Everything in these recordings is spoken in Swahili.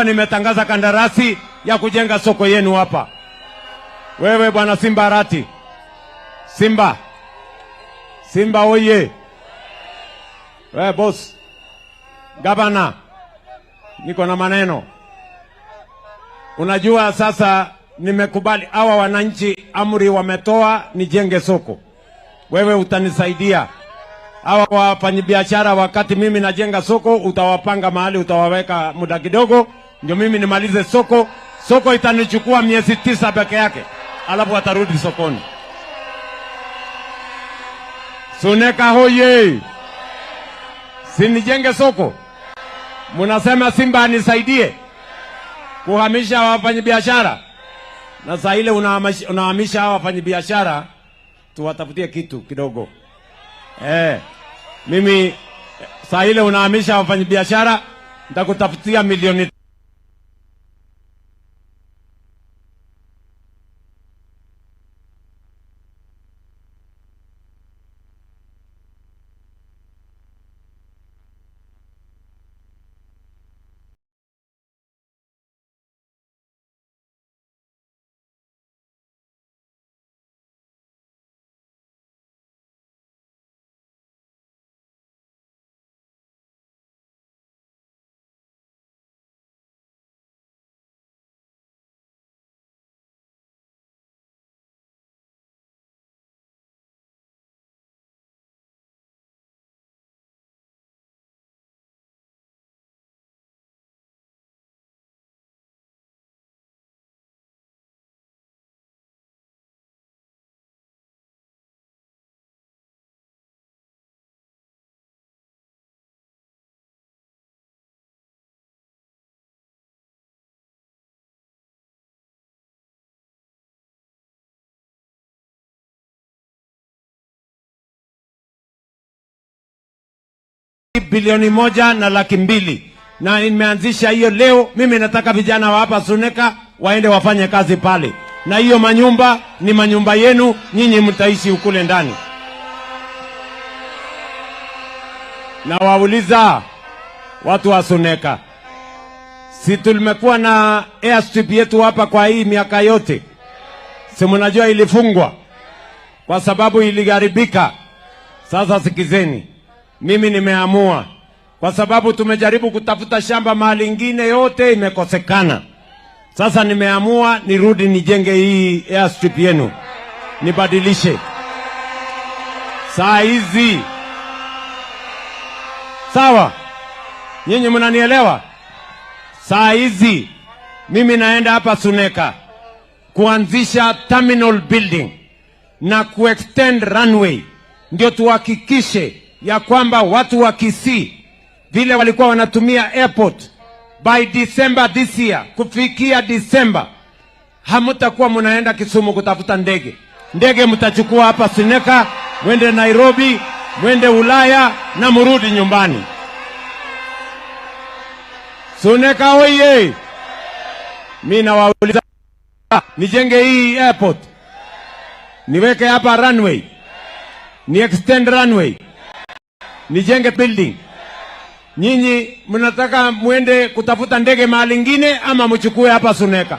Nimetangaza kandarasi ya kujenga soko yenu hapa. Wewe bwana Simba Arati. Simba. Simba oye. Wewe boss. Gavana. Niko na maneno. Unajua sasa nimekubali hawa wananchi amri wametoa nijenge soko. Wewe utanisaidia. Hawa wafanyabiashara wakati mimi najenga soko utawapanga mahali, utawaweka muda kidogo ndio mimi nimalize soko. Soko itanichukua miezi 9 peke yake, alafu watarudi sokoni. Suneka hoye. Sinijenge soko. Munasema Simba anisaidie kuhamisha wafanyabiashara. Na saa ile unahamisha hawa wafanyabiashara, tuwatafutie kitu kidogo. Mimi saa ile unahamisha wafanyabiashara nitakutafutia milioni bilioni 1.2 na nimeanzisha hiyo leo. Mimi nataka vijana wa hapa Suneka waende wafanye kazi pale, na hiyo manyumba ni manyumba yenu, nyinyi mtaishi ukule ndani. Na wauliza watu wa Suneka, si tumekuwa na airstrip yetu hapa kwa hii miaka yote? Si mnajua ilifungwa kwa sababu iliharibika. Sasa sikizeni, mimi nimeamua, kwa sababu tumejaribu kutafuta shamba mahali ingine yote imekosekana. Sasa nimeamua nirudi nijenge hii airstrip yenu, nibadilishe. Saa hizi, sawa? Nyinyi mnanielewa? Saa hizi mimi naenda hapa Suneka kuanzisha terminal building na kuextend runway, ndio tuhakikishe ya kwamba watu wa Kisii vile walikuwa wanatumia airport by December this year, kufikia December hamutakuwa mnaenda Kisumu kutafuta ndege. Ndege mtachukua hapa Suneka, mwende Nairobi, mwende Ulaya na murudi nyumbani. Suneka oye! Mimi nawauliza, nijenge hii airport, niweke hapa runway, ni extend runway, nijenge building. Nyinyi mnataka muende kutafuta ndege mahali ingine ama mchukue hapa Suneka?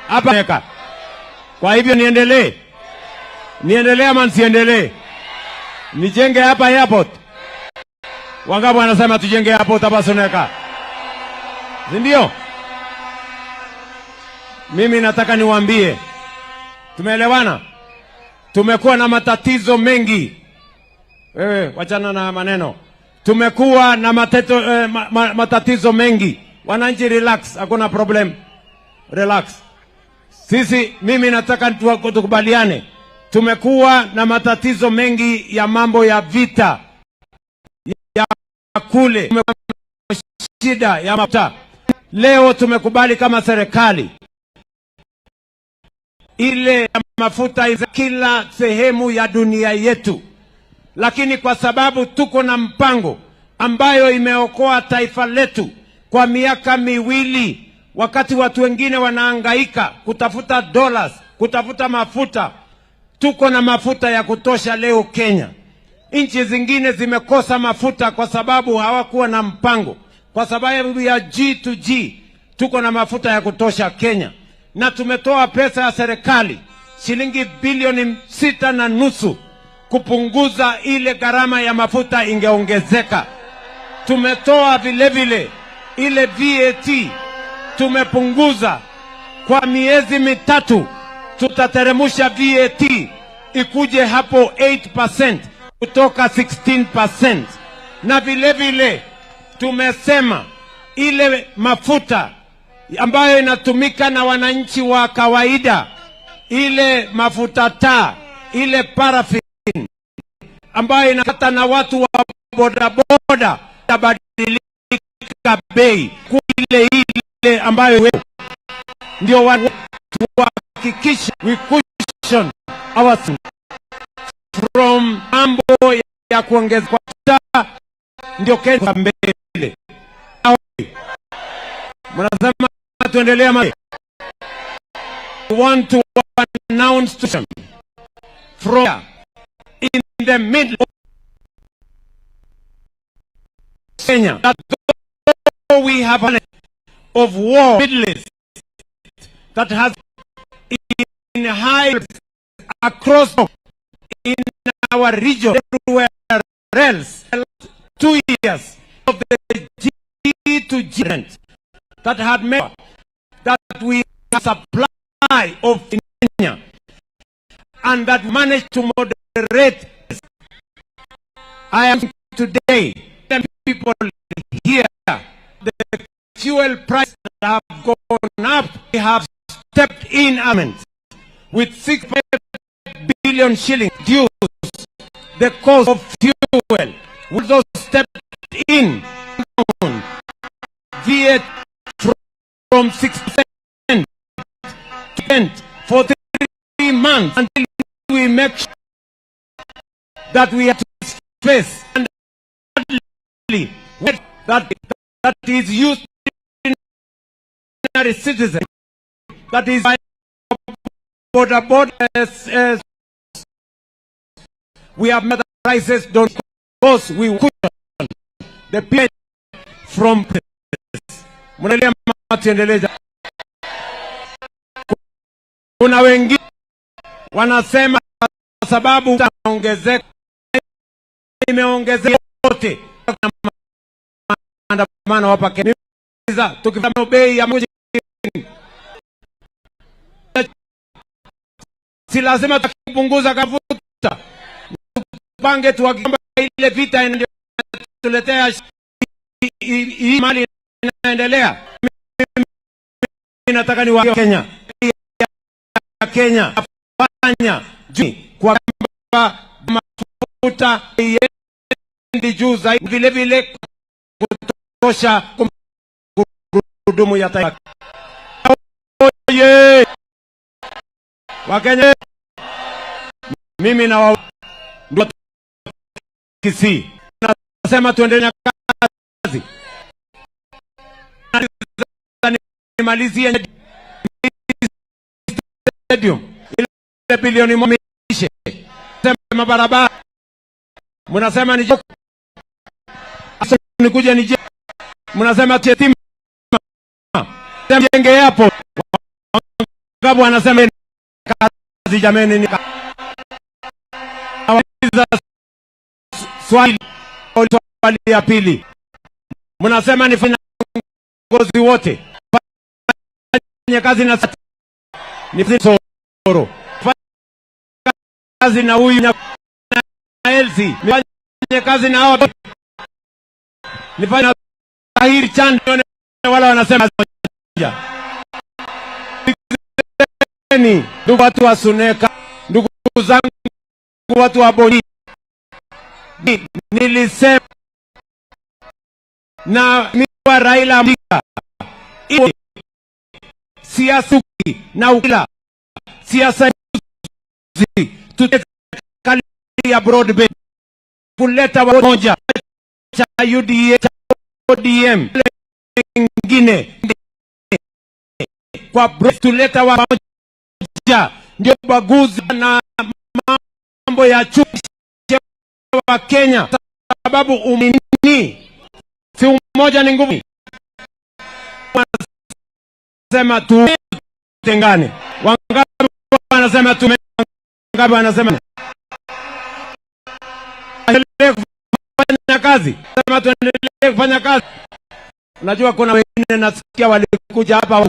Hapa Suneka. Kwa hivyo niendelee? Niendelee ama nisiendelee? Nijenge hapa airport? Wangapi wanasema tujenge airport hapa Suneka? Ndio? Mimi nataka niwaambie, tumeelewana? Tumekuwa na matatizo mengi. Wewe wachana na maneno. Tumekuwa na matatizo mengi. Wananchi relax, hakuna problem. Relax. Sisi, mimi nataka tukubaliane. Tumekuwa na matatizo mengi ya mambo ya vita, ya kule, shida ya mafuta. Leo tumekubali kama serikali ile ya mafuta kila sehemu ya dunia yetu. Lakini kwa sababu tuko na mpango ambayo imeokoa taifa letu kwa miaka miwili, wakati watu wengine wanahangaika kutafuta dollars, kutafuta mafuta, tuko na mafuta ya kutosha leo Kenya. Nchi zingine zimekosa mafuta kwa sababu hawakuwa na mpango. Kwa sababu ya G to G tuko na mafuta ya kutosha Kenya, na tumetoa pesa ya serikali shilingi bilioni 6.5 kupunguza ile gharama ya mafuta ingeongezeka. Tumetoa vile vile ile VAT tumepunguza kwa miezi 3, tutateremusha VAT ikuje hapo 8% kutoka 16%. Na vile vile tumesema ile mafuta ambayo inatumika na wananchi wa kawaida, ile mafuta taa, ile paraffin ambayo inakata na watu wa bodaboda itabadilika bei ile ile ambayo ndio tuhakikishe we cushion our from mambo ya kuongeza kwa ndio Kenya mbele. Mnasema tuendelee? We want to announce to from in the middle of Kenya that though we have a of war Middle East that has in high across in our region, everywhere else, 2 years of the G to G that had made that we supply of Kenya and that managed to moderate. I am today people here, the fuel price have gone up. We have stepped in with 6 billion shillings reduce the cost of fuel. We also stepped in VAT from 6% for 3 months until we make sure that we have to face and that is used ordinary citizen, that is by border border, we have made the prices don't because we cushion the people from. Mnaelewa? Tuendelee. Kuna wengine wanasema kwa sababu ongezeka imeongezeka yote maandamano hapa Kenya. Tukifanya bei ya maji, si lazima tupunguza mafuta, tupange tuhakikishe ile vita inatuletea hii mali inaendelea. Mimi nataka ni wa Kenya Kenya fanya juu kwa mafuta iendi juu zaidi, vile vile kutosha gurudumu ya taifa. Oye! Wakenya, mimi na wa ndio Kisii nasema tuendelee na kazi, nimalizie stadium ile bilioni 1 ishe, sema barabara, mnasema ni nikuje nije, mnasema stima jenge hapo, ngapo anasema kazi. Jameni, ni swali swali ya pili, mnasema ni viongozi wote fanye kazi na ni soro kazi na huyu na Elsie, nifanye kazi na hao, nifanye na Tahir Chand, wala wanasema moja. Ndugu watu wa Suneka, ndugu zangu watu wa Boni, nilisema na miwa Raila Odinga, siasa na ukila siasa tutekali ya broad base kuleta moja cha UDA cha ODM wengine kwa tuleta wamoja, ndio ubaguzi na mambo ya chuki wa Kenya, sababu umini si Umoja ni nguvu. Wanasema tutengane. Wangapi wanasema tume? Wangapi wanasema tuendelee kufanya kazi? Sema tuendelee kufanya kazi. Unajua kuna wengine nasikia walikuja hapa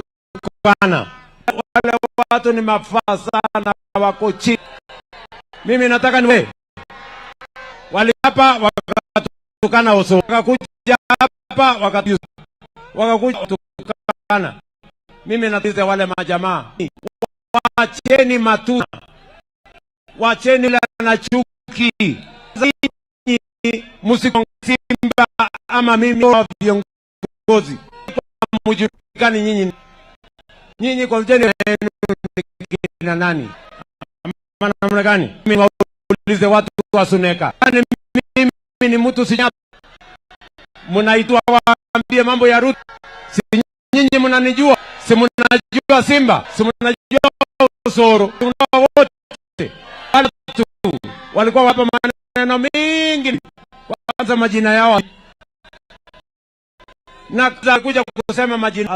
wakana. Wale watu ni mafaa sana, wako chini. Mimi nataka niwe wali hapa wakatukana Osoro, wakakuja hapa wakakuja wakatukana. Mimi nauliza wale majamaa, wacheni matusi, wacheni na chuki. Msisimba ama mimi wa viongozi mjulikani nyinyi, nyinyi kwa mjeni kina nani ama namna gani? Mimi waulize watu wa Suneka, mimi ni mtu sinya, mnaitwa waambie mambo ya Ruto, si nyinyi mnanijua, si mnajua Simba, si mnajua Osoro, wote watu walikuwa wapa maneno mingi, kwanza majina yao na kuja kusema majina,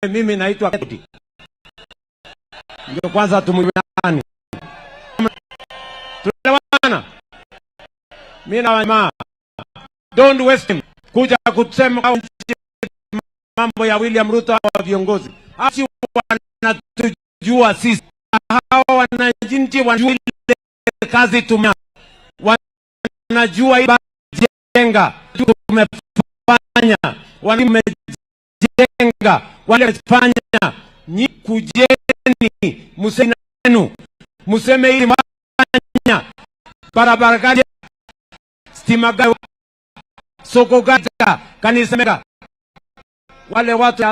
mimi naitwa Kedi, ndio kwanza tumuani tuelewana. Mimi na jamaa, don't waste time kuja kusema mambo ya William Ruto wa viongozi hasi wanatujua sisi, hawa wananchi wanajua ile kazi tume wanajua jenga tumefanya, wamejenga wale wamefanya. Nyi kujeni, museme museme ili fanya barabara gani, stima gani, soko gani, kanisa mega. Wale watu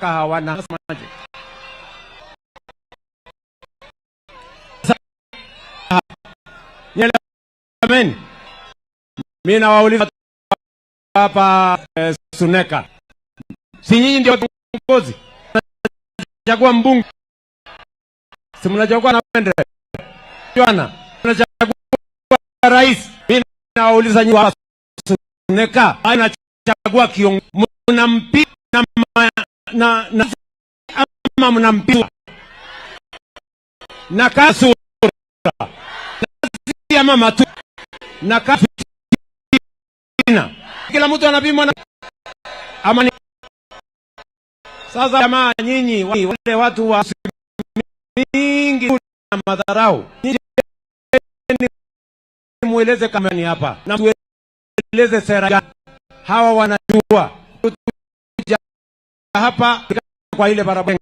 hawana maji. Amen. Mimi nawauliza hapa Suneka, si nyinyi ndio viongozi? Mnachagua mbunge, si mnachagua na wende bwana, mnachagua rais. Mimi nawauliza nyinyi wa Suneka, anachagua kiongozi, mnampiga na ama mnampiga na kasura ama matu na kafina, kila mtu anapimwa na ama ni... Sasa jamaa, nyinyi wale watu wa mingi na madharau, nyinyi mueleze kama ni hapa na tueleze sera hawa wanajua kuja hapa kwa ile barabara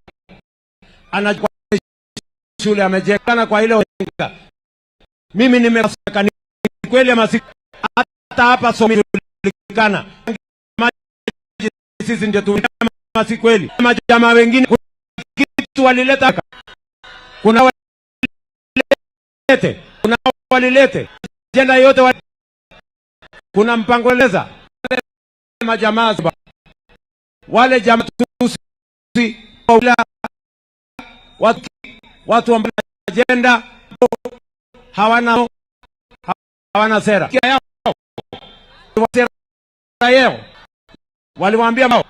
anajua shule amejenga kwa ile. Mimi nimesema ni kweli ama si? Hata hapa somilikana maji sisi ndio tu, si kweli? Majamaa wengine kitu walileta, kuna walilete, kuna walilete jenda yote wale, kuna mpango leza majamaa wale jamaa tusi watu ambao agenda hawana sera yao, sera yao waliwaambia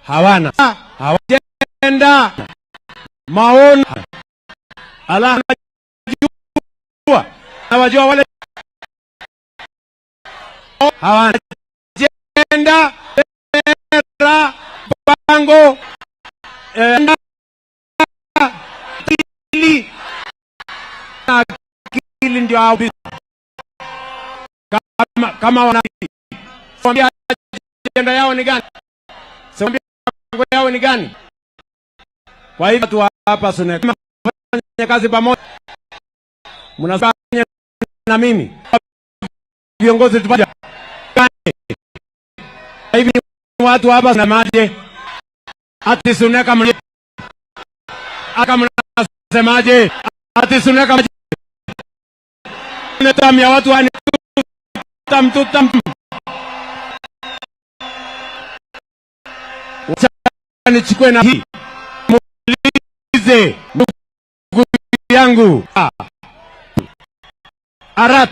hawana hawajenda maono ala najua na wajua wale hawana agenda sera mpango akili akili ndio hao kama wana agenda yao ni gani? Sio yao ni gani? Kwa hivyo watu hapa Suneka fanya kazi pamoja, mnafanya na mimi viongozi tupata hivi watu hapa na maje ati Suneka aka mnasemaje? Ati Suneka ya watu wani tam tam nichukue na hii muulize ndugu yangu Arat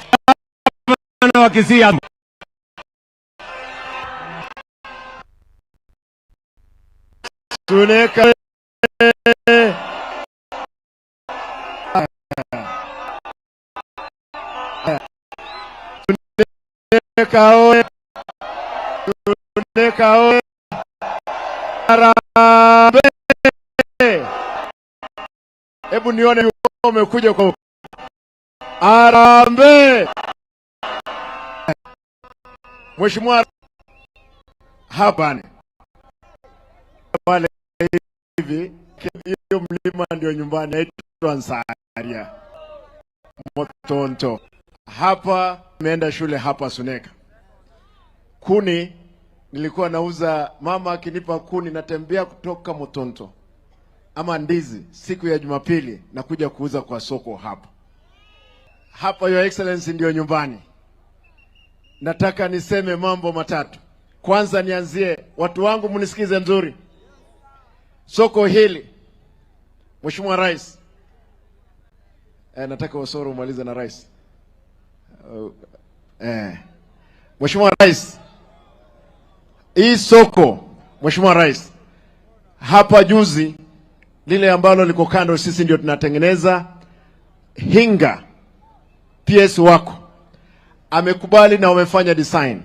na wa Kisii Suneka. Suneka oye! Suneka oye! Harambee! Hebu nione umekuja kwa harambee. Mheshimiwa, hapa pale hivi, hiyo mlima ndio nyumbani, naitwa Nsaria Motonto. Hapa nimeenda shule hapa Suneka. Kuni nilikuwa nauza, mama akinipa kuni natembea kutoka Motonto ama ndizi siku ya Jumapili na kuja kuuza kwa soko hapa. Hapa Your Excellency ndio nyumbani. Nataka niseme mambo matatu. Kwanza nianzie, watu wangu mnisikize mzuri. Soko hili Mheshimiwa Rais, nataka Osoro umalize na Rais. Mheshimiwa Rais, hii soko Mheshimiwa Rais, hapa juzi lile ambalo liko kando, sisi ndio tunatengeneza. Hinga PS wako amekubali na wamefanya design,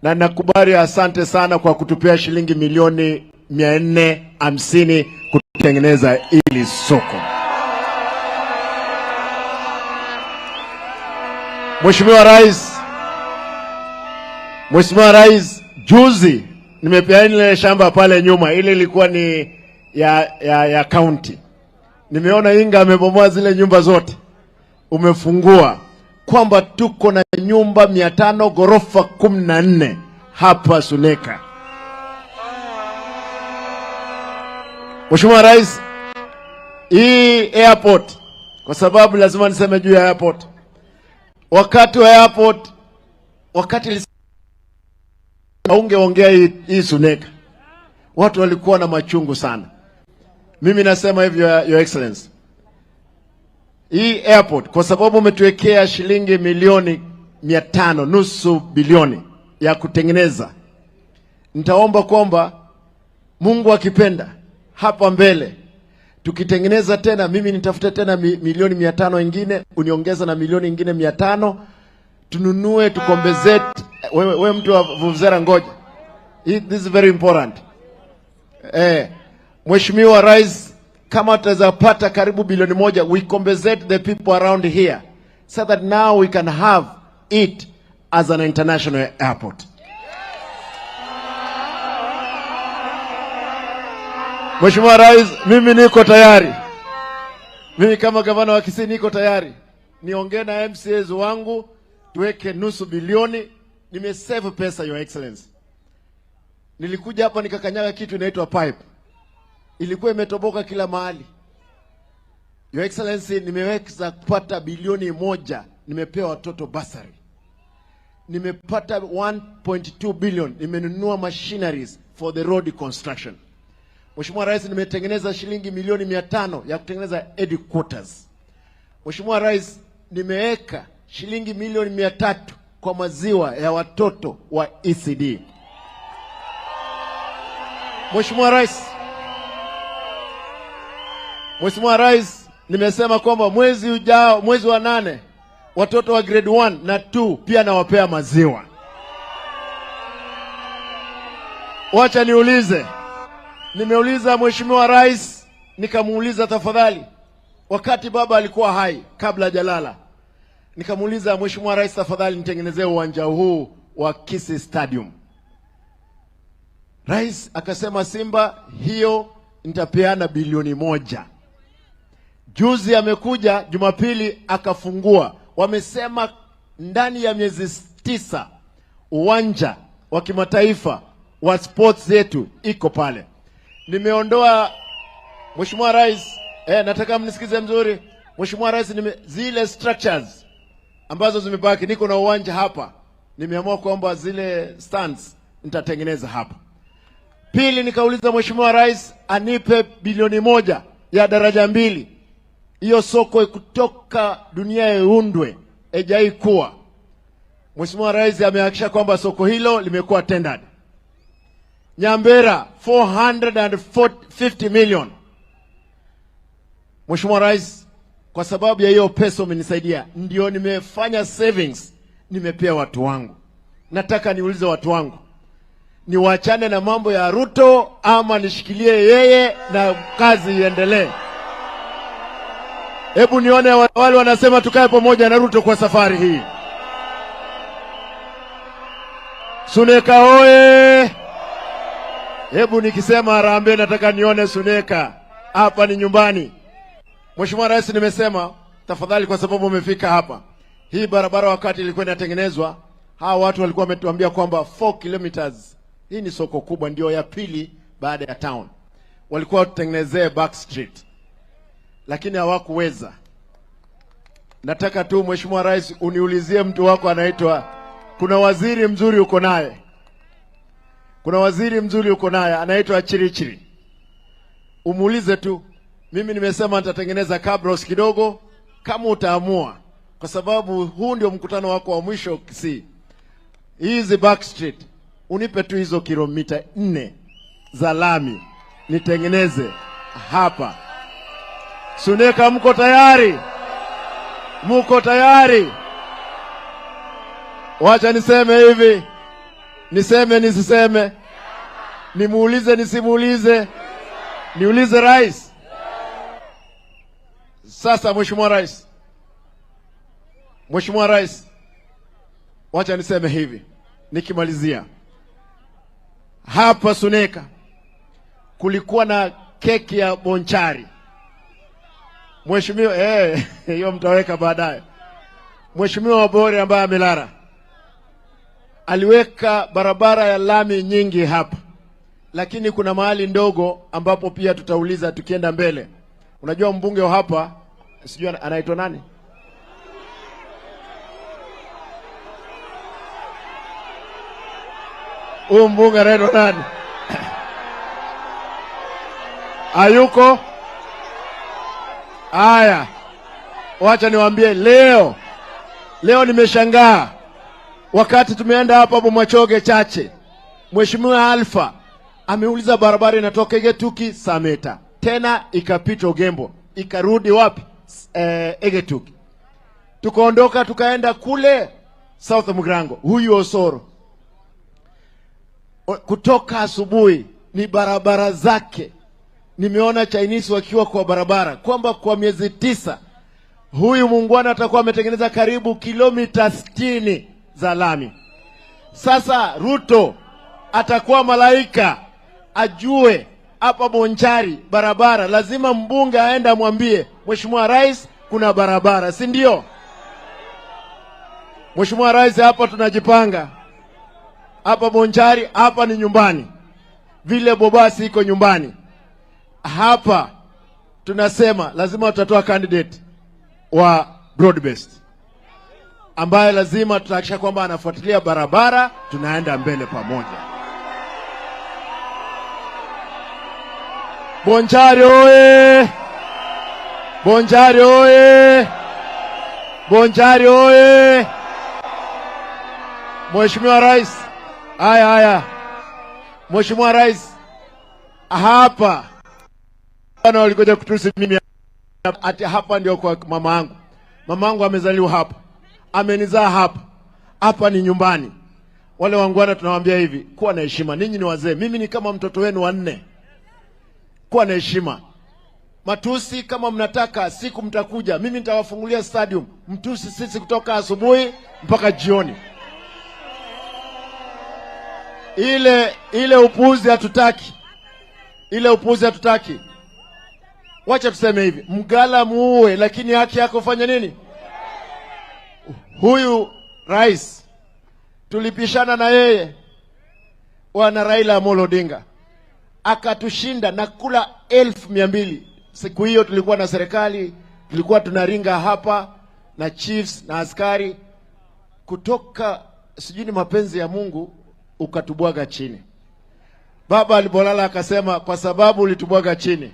na nakubali, asante sana kwa kutupea shilingi milioni 450 kutengeneza ili soko. Mheshimiwa Rais, Mheshimiwa Rais, juzi nimepeana ile shamba pale nyuma, ile ilikuwa ni ya county. Nimeona Inga amebomoa zile nyumba zote, umefungua kwamba tuko na nyumba 500 ghorofa 14 hapa Suneka. Mheshimiwa Rais, hii airport, kwa sababu lazima niseme juu ya airport. Wakati wa airport, wakati ungeongea hii Suneka, watu walikuwa na machungu sana. Mimi nasema hivyo, Your Excellency, hii airport kwa sababu umetuwekea shilingi milioni 500, nusu bilioni ya kutengeneza, nitaomba kwamba Mungu akipenda hapa mbele tukitengeneza tena, mimi nitafute tena milioni 500 ingine, uniongeza na milioni ingine 500, tununue tukombezete. Wewe mtu wa vuvuzela, ngoja, this is very important. Mheshimiwa Rais, kama tutaweza pata karibu bilioni 1, we compensate the people around here so that now we can have it as an international airport. Mheshimiwa Rais, mimi niko tayari. Mimi kama gavana wa Kisii niko tayari. Niongee na MCAs wangu tuweke nusu bilioni. Nimesave pesa, Your Excellency. Nilikuja hapa nikakanyaga kitu inaitwa pipe. Ilikuwa imetoboka kila mahali. Your Excellency, nimeweza kupata bilioni 1, nimepewa watoto basari. Nimepata 1.2 billion, nimenunua machineries for the road construction. Mheshimiwa Rais, nimetengeneza shilingi milioni 500 ya kutengeneza headquarters. Mheshimiwa Rais, nimeweka shilingi milioni 300 kwa maziwa ya watoto wa ECD. Mheshimiwa Rais, Mheshimiwa Rais, nimesema kwamba mwezi ujao, mwezi wa 8, watoto wa grade 1 na 2 pia nawapea maziwa. Wacha niulize. Nimeuliza Mheshimiwa Rais, nikamuuliza tafadhali, wakati baba alikuwa hai kabla hajalala, nikamuuliza Mheshimiwa Rais, tafadhali nitengenezee uwanja huu wa Kisii Stadium. Rais akasema Simba, hiyo nitapeana bilioni 1. Juzi amekuja Jumapili akafungua. Wamesema ndani ya miezi 9 uwanja wa kimataifa wa sports yetu iko pale. Nimeondoa Mheshimiwa Rais, nataka mnisikize mzuri. Mheshimiwa Rais, zile structures ambazo zimebaki, niko na uwanja hapa. Nimeamua kwamba zile stands nitatengeneza hapa. Pili, nikauliza Mheshimiwa Rais anipe bilioni 1 ya daraja 2. Hiyo soko kutoka dunia iundwe, haijai kuwa. Mheshimiwa Rais amehakikisha kwamba soko hilo limekuwa tendered. Nyambera 450 million. Mheshimiwa Rais, kwa sababu ya hiyo pesa umenisaidia, ndio nimefanya savings, nimepea watu wangu. Nataka niulize watu wangu, niwachane na mambo ya Ruto ama nishikilie yeye na kazi iendelee? Hebu nione wale wanasema tukae pamoja na Ruto kwa safari hii. Suneka oye! Hebu nikisema harambee, nataka nione Suneka. Hapa ni nyumbani. Mheshimiwa Rais, nimesema tafadhali, kwa sababu umefika hapa. Hii barabara wakati ilikuwa inatengenezwa, hawa watu walikuwa wametuambia kwamba 4 kilometers. Hii ni soko kubwa, ndio ya pili baada ya town. Walikuwa watutengenezee back street, lakini hawakuweza. Nataka tu Mheshimiwa Rais uniulizie mtu wako anaitwa, kuna waziri mzuri uko naye. Kuna waziri mzuri uko naye anaitwa Chirichiri. Umuulize tu, mimi nimesema nitatengeneza cabros kidogo kama utaamua, kwa sababu huu ndio mkutano wako wa mwisho Kisii. Hizi back street unipe tu hizo kilomita 4 za lami nitengeneze hapa. Suneka, mko tayari? Mko tayari? Wacha niseme hivi, niseme nisiseme, nimuulize nisimuulize, niulize Rais. Sasa Mheshimiwa Rais, Mheshimiwa Rais, wacha niseme hivi nikimalizia. Hapa Suneka kulikuwa na keki ya Bonchari. Mheshimiwa, hiyo mtaweka baadaye. Mheshimiwa Wabore ambaye amelala aliweka barabara ya lami nyingi hapa, lakini kuna mahali ndogo ambapo pia tutauliza tukienda mbele. Unajua mbunge wa hapa, sijui anaitwa nani? Huyu mbunge anaitwa nani? Hayuko? Aya, wacha niwaambie leo. Leo nimeshangaa wakati tumeenda hapa Bomachoge Chache, Mheshimiwa Alpha ameuliza barabara inatoka Egetuki Sameta, tena ikapita Ogembo, ikarudi wapi? Egetuki. Tukaondoka tukaenda kule South Mugrango, huyu Osoro. Kutoka asubuhi ni barabara zake. Nimeona Chinese wakiwa kwa barabara kwamba kwa miezi 9 huyu muungwana atakuwa ametengeneza karibu kilomita 60 za lami. Sasa Ruto atakuwa malaika, ajue hapa Bonchari barabara lazima mbunge aende amwambie Mheshimiwa Rais kuna barabara, si ndio? Mheshimiwa Rais, hapa tunajipanga. Hapa Bonchari, hapa ni nyumbani. Vile Bobasi iko nyumbani. Hapa tunasema lazima tutatoa candidate wa broad based ambaye lazima tutahakikisha kwamba anafuatilia barabara, tunaenda mbele pamoja. Bonchari oye! Bonchari oye! Bonchari oye! Mheshimiwa Rais, haya haya. Mheshimiwa Rais, hapa wana walikuja kutusi mimi ati hapa ndio kwa mama yangu. Mama yangu amezaliwa hapa, amenizaa hapa. Hapa ni nyumbani. Wale wangwana tunawaambia hivi, kuwa na heshima. Ninyi ni wazee, mimi ni kama mtoto wenu wa 4. Kuwa na heshima. Matusi kama mnataka, siku mtakuja, mimi nitawafungulia stadium. Mtusi sisi kutoka asubuhi mpaka jioni. Ile upuzi hatutaki. Ile upuzi hatutaki. Wacha tuseme hivi, mgala muue, lakini haki yako fanya nini? Huyu rais tulipishana na yeye, wana Raila Amolo Odinga, akatushinda na kula 1200. Siku hiyo tulikuwa na serikali, tulikuwa tunaringa hapa na chiefs na askari. Kutoka sijui ni mapenzi ya Mungu ukatubwaga chini. Baba alipolala akasema, kwa sababu ulitubwaga chini,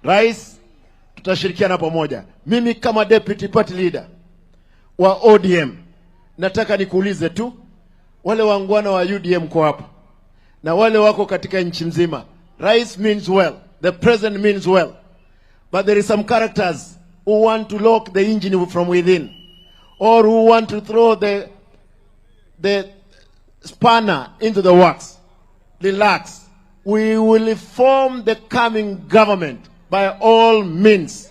Rais, tutashirikiana pamoja. Mimi kama deputy party leader wa ODM nataka nikuulize tu, wale wangwana wa UDM kwa hapa na wale wako katika nchi mzima. Rais means well, the president means well, but there is some characters who want to lock the engine from within or who want to throw the spanner into the works. Relax. We will form the coming government by all means.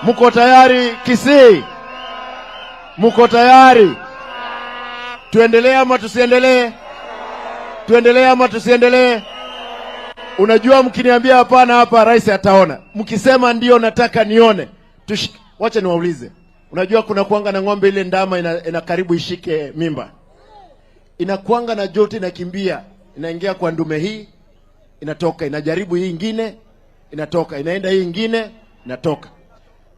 Muko tayari Kisii? Muko tayari? Tuendelee ama tusiendelee? Tuendelee ama tusiendelee? Unajua, mkiniambia hapana hapa, rais ataona. Mkisema ndio, nataka nione. Wacha niwaulize. Unajua kuna kuanga na ng'ombe ile ndama ina karibu ishike mimba, inakuanga na joto, inakimbia, inaingia kwa ndume hii, inatoka, inajaribu hii ingine, inatoka, inaenda hii ingine, inatoka.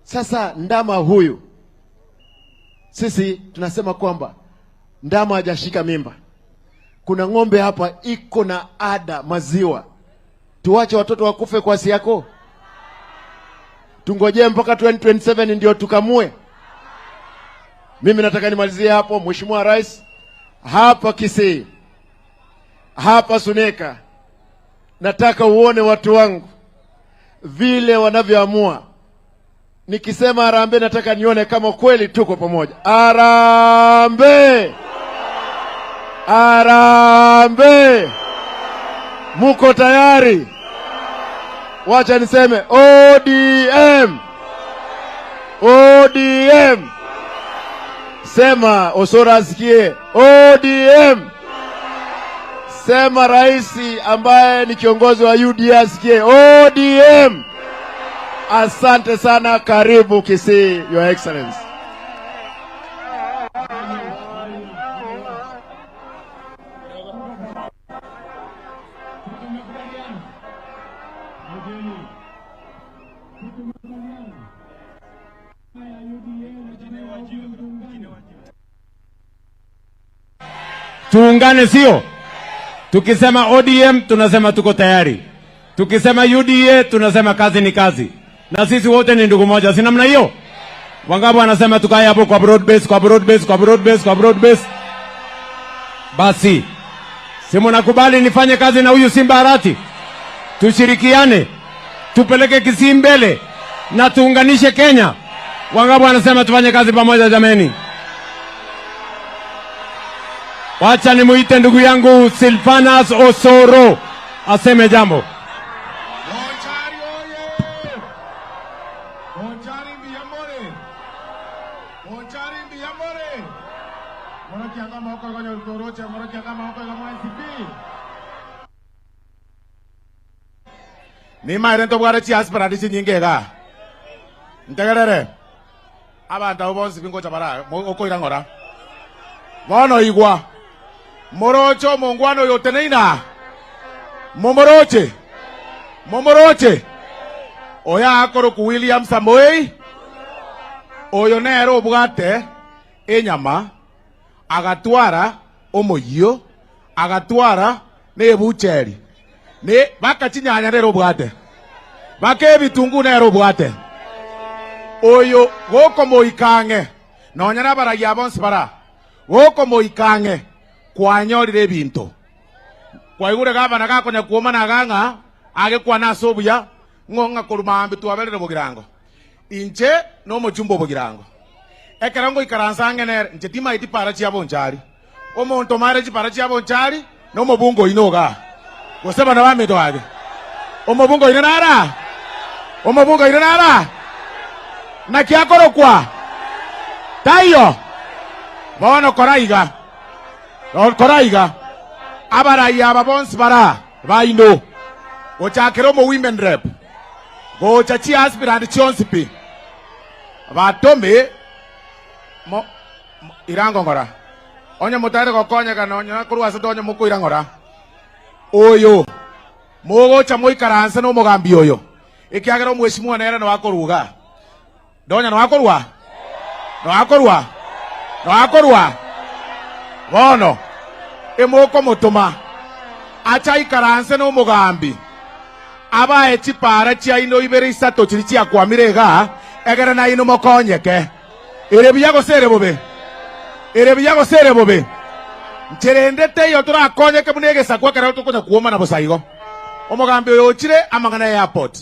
Sasa ndama huyu, sisi tunasema kwamba ndama hajashika mimba. Kuna ng'ombe hapa iko na ada maziwa. Tuwache watoto wakufe kwa siako? Tungojee mpaka 2027 ndio tukamue? Mimi nataka nimalizie hapo, Mheshimiwa Rais, hapa Kisii, hapa Suneka, nataka uone watu wangu vile wanavyoamua. Nikisema harambee, nataka nione kama kweli tuko pamoja. Harambee! Harambee! Muko tayari? Wacha niseme ODM, ODM. Sema Osoro asikie ODM. Sema rais ambaye ni kiongozi wa UDA asikie ODM. Asante sana, karibu Kisii, Your Excellency. Tuungane, sio? Tukisema ODM tunasema tuko tayari, tukisema UDA tunasema kazi ni kazi, na sisi wote ni ndugu moja, si namna hiyo? Wangapi wanasema tukae hapo kwa broad base, kwa broad base, kwa broad base, kwa broad base? Basi si mnakubali nifanye kazi na huyu Simba Arati, tushirikiane, tupeleke Kisii mbele na tuunganishe Kenya. Wangapi wanasema tufanye kazi pamoja jameni? Wacha nimuite ndugu yangu Silvanus Osoro aseme jambo. Bonchari oye! Bonchari mbiyamore! Bonchari mbiyamore! Moro kianga moko konyo toroche, moro kianga moko kama NCP. Ni maire ntobware chi aspirant chinyinge iga. Ntegerere. Abanto abo bonsi bingocha bara okoira ng'ora. Bono igwa. Moroche omongwana oyo oteneina. Momoroche. Momoroche. Oya akoroku William Samoei. Oyo nere obwate enyama agatwara omoyio agatwara nebucheri ne baka chinyanya nere obwate baka ebitungu nere obwate oyo goko moikange nonya nabaragia bonsi bara goko moikange kwanyorire ebinto kwaigure gabana gakonya kuoma na gang'a agekwana ase obuya ng'ong'a koruma ambi twaberere bogirango inche no mochumbo bogirango ekerango ikaransa ng'enere nche timaiti para chia bonchari omonto mare chipara chia bonchari no mobungo inoga gose bana bamito age omobungo ine nara omobungo ine nara na kiakorokwa taiyo bono koraiga koraiga abaraiya aba bonsi bara baino gochakera omo women rep gocha chi aspirant chionsi pi batome mo irango ngora onye mutare gokonyeka nonya korwa ase tonye mokoira ngora oyo mogocha moikaranse no mogambi oyo ekiagera omweshimiwa nere noakoruga donya noakorwa noakorwa noakorwa bono emoko motoma acha ikaranse no mogambi abae chipara chiaino ibere isato chiri chiakwamire iga egere na ino mokonyeke ere buya gose ere bobe ere buya gose ere bobe. Ncherendete iyo turakonyeke mune egesakwa ekero tokonya kuoma na bosaigo. Omogambi oyo ochire amang'ana ya airport.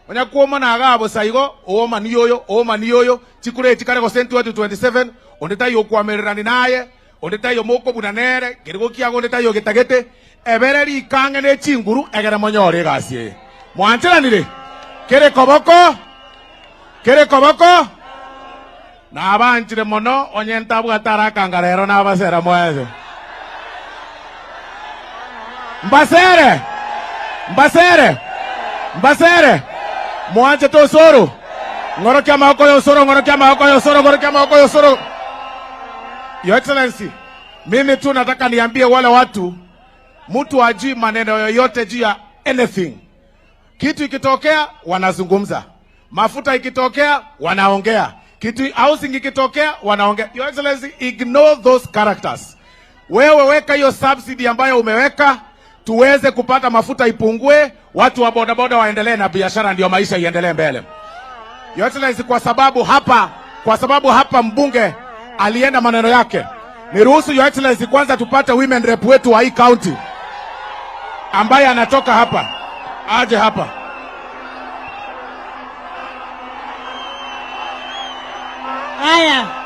Onya kuoma na aga bosaigo, ooma niyoyo, ooma niyoyo, chikure chikare gose 2027, onde taiyo okwamererani naye, onde taiyo mokobuna nere, kerigo kiago onde taiyo getagete, ebere rikange ne chinguru egere monyore egasi eye. Mwancheranire? Kere koboko? Kere koboko? Nabanchire mono onye ntabwate arakanga rero nabasera mweze. Mbasere! Mbasere! Mbasere! Mwanche to Osoro. Ng'orokia amaboko ya Osoro, ng'orokia amaboko ya Osoro, ng'orokia amaboko ya Osoro. Your Excellency, mimi tu nataka niambie wale watu, mtu ajui maneno yoyote juu ya anything. Kitu ikitokea wanazungumza, mafuta ikitokea wanaongea, kitu housing ikitokea wanaongea. Your Excellency, ignore those characters. Wewe weka hiyo subsidy ambayo umeweka, tuweze kupata mafuta ipungue, watu wa bodaboda waendelee na biashara, ndio maisha iendelee mbele. Your Excellency, kwa sababu hapa mbunge alienda maneno yake, niruhusu Your Excellency kwanza tupate women rep wetu wa hii county ambaye anatoka hapa aje hapa. Haya.